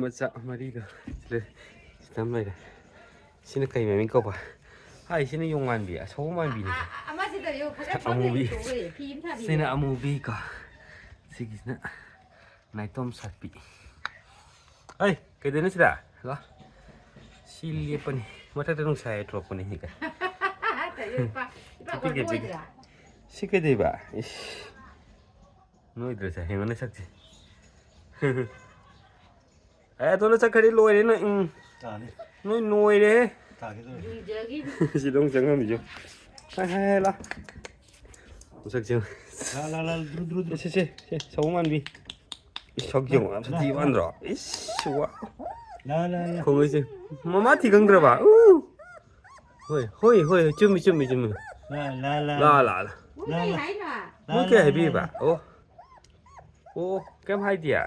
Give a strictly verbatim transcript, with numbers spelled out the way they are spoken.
ꯃꯆꯥ ꯃꯔꯤꯗꯣ ꯁꯤꯗ ꯁꯤꯗ ꯑꯃ ꯂꯩꯔꯦ꯫ ꯁꯤꯅ ꯀꯩ ꯃꯃꯤꯡ ꯀꯧꯕ? ꯍꯥꯏ, ꯁꯤꯅ ꯌꯣꯡ ꯃꯥꯟꯕꯤ, ꯑꯁꯧꯕ ꯃꯥꯟꯕꯤꯅꯦ꯫ ꯑꯃꯁꯤꯗ ꯌꯣ ꯈꯔ ꯑꯃꯨꯕꯤ꯫ ꯊꯥꯗꯩ ꯇꯣꯛꯑꯦ, ꯐꯤ ꯑꯃ ꯊꯥꯕꯤ꯫ ꯁꯤꯅ ꯑꯃꯨꯕꯤ ꯀꯣ꯫ ꯁꯤꯒꯤꯁꯤꯅ ꯅꯥꯏꯇꯣꯝ ꯁꯥꯠꯄꯤ꯫ ꯑꯩ ꯀꯩꯗꯩꯅꯣ ꯁꯤꯗ? ꯂꯥ꯫ ꯁꯤ ꯂꯦꯞꯄꯅꯤ꯫ ꯃꯊꯛꯇ ꯅꯨꯡꯁꯥ ꯌꯥꯏꯊꯣꯔꯛꯄꯅꯤ ꯁꯤꯒ꯫ ꯇꯥꯏꯌꯣ, ꯏꯄꯥ, ꯏꯄꯥ ꯄꯤꯛꯑꯦ, ꯀꯣꯟ ꯄꯤꯛꯑꯦ꯫ ꯅꯣꯏꯗ꯭ꯔꯥ? ꯁꯤ ꯀꯩꯗꯩꯕ? ꯏꯁ꯫ ꯅꯣꯏꯗ꯭ꯔꯁꯦ, ꯌꯦꯡꯉꯣꯅꯦ ꯁꯛꯁꯦ꯫ ꯑꯦ, ꯑꯗꯣꯝꯗ ꯆꯠꯈ꯭ꯔꯗꯤ ꯂꯣꯏꯔꯦ ꯅꯣꯏ꯫ ꯎꯝ꯫ ꯇꯥꯅꯤ꯫ ꯅꯣꯏ ꯅꯣꯏꯔꯦꯍꯦ꯫ ꯇꯥꯒꯦ ꯇꯧꯔꯦ꯫ ꯌꯨꯡꯖꯒꯤ꯫ ꯁꯤꯗ ꯑꯃꯨꯛ ꯆꯪꯉꯝꯃꯤꯁꯦ꯫ ꯍꯥꯏ, ꯍꯥꯏ, ꯍꯥꯏ, ꯂꯥ꯫ ꯃꯁꯛꯁꯦ ꯌꯦꯡꯉꯨ꯫ ꯂꯥ, ꯂꯥ, ꯂꯥ, ꯗ꯭ꯔꯨ, ꯗ꯭ꯔꯨ, ꯗ꯭ꯔꯨ꯫ ꯁꯦ, ꯁꯦ, ꯁꯦ, ꯁꯦ, ꯁꯑꯣꯡ ꯃꯥꯟꯕꯤ꯫ ꯏꯁ, ꯁꯛ ꯌꯦꯡꯉꯨ, ꯌꯥꯝ ꯁꯥꯊꯤ ꯂꯥ, ꯂꯥ꯫ ꯃꯥꯟꯗ꯭ꯔꯣ? ꯏꯁ, ꯋꯥ꯫ ꯂꯥ, ꯂꯥ, ꯂꯥ꯫ ꯈꯣꯡꯉꯩꯁꯦ꯫ ꯃꯃꯥ ꯊꯤ ꯈꯪꯗ꯭ꯔꯕ? ꯎ! ꯍꯣꯏ, ꯍꯣꯏ, ꯍꯣꯏ, ꯆꯨꯝꯃꯤ, ꯆꯨꯝꯃꯤ, ꯆꯨꯝꯃꯤ꯫ ꯂꯥ, ꯂꯥ, ꯂꯥ꯫ ꯂꯥ, ꯂꯥ, ꯂꯥ꯫ ꯃꯣꯏ ꯂꯥ, ꯀꯩ ꯂꯥ꯫ ꯍꯥꯏꯅꯣ? ꯂꯥ, ꯃꯣꯏ ꯀꯩ ꯂꯥ, ꯍꯥꯏꯕꯤꯕ? ꯂꯥ, ꯂꯥ꯫ ꯑꯣ꯫ ꯑꯣ, ꯀꯩꯝ ꯍꯥꯏꯗꯤꯌꯦ?